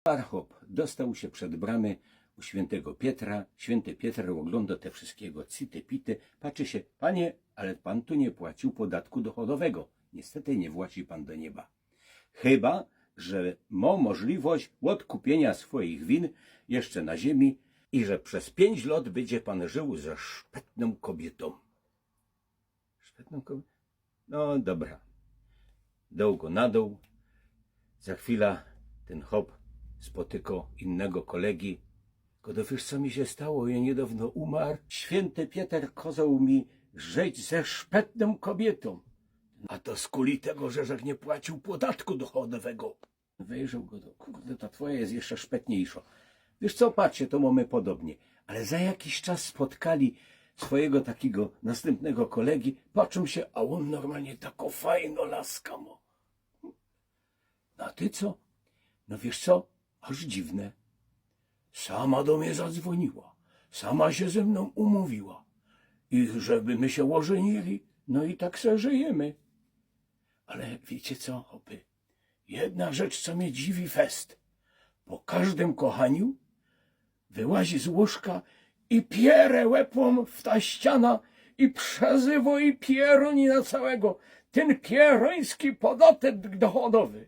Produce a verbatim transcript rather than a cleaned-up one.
Parchop dostoł sie przed bramy u świyntego Pietra. Świynty Pietr ôglōndo te wszyjskigo city pity, patrzi sie: „Panie, ale pan tu niy płaciōł podatku dochodowego. Niystety niy włazi pan do nieba. Chyba że mo możliwość ôdkupiynia swojich win jeszcze na ziymi i że przez piyńć lŏt bydzie pan żył ze szpetnōm kobiytōm”. Szpetnōm kobiy... No dobra. Doł go na dōł. Za chwila tyn chop spotyko innego kolegi. Godo: „Wiysz, co mi sie stało? Jŏ niydŏwno umar. Świynty Pieter kozoł mi żyć ze szpetnōm kobiytōm”. „A to skuli tego, że żech niy płaciōł podatku dochodowego”. Wyjrzoł go to: „Kurde, ta twoja je jeszcze szpetniyjszo. Wiysz co, patrz, to mōmy podobnie”. Ale za jakiś czas spotkali swojigo takigo nastympnego kolegi, patrzōm sie, a ôn normalnie tako fajno laska mo. „No a ty co?” „No wiysz co, aż dziwne. Sama do mie zadzwōniyła, sama sie ze mnōm umōwiyła i żeby my sie ôżynyli, no i tak se żyjymy. Ale wiycie co, chopy? Jedna rzecz, co mie dziwi fest. Po kożdym kochaniu wyłazi z łōżka i piere łepōm w ta ściana i przezywo i pierōni na cołkigo: Tyn pierōński podatek dochodowy”.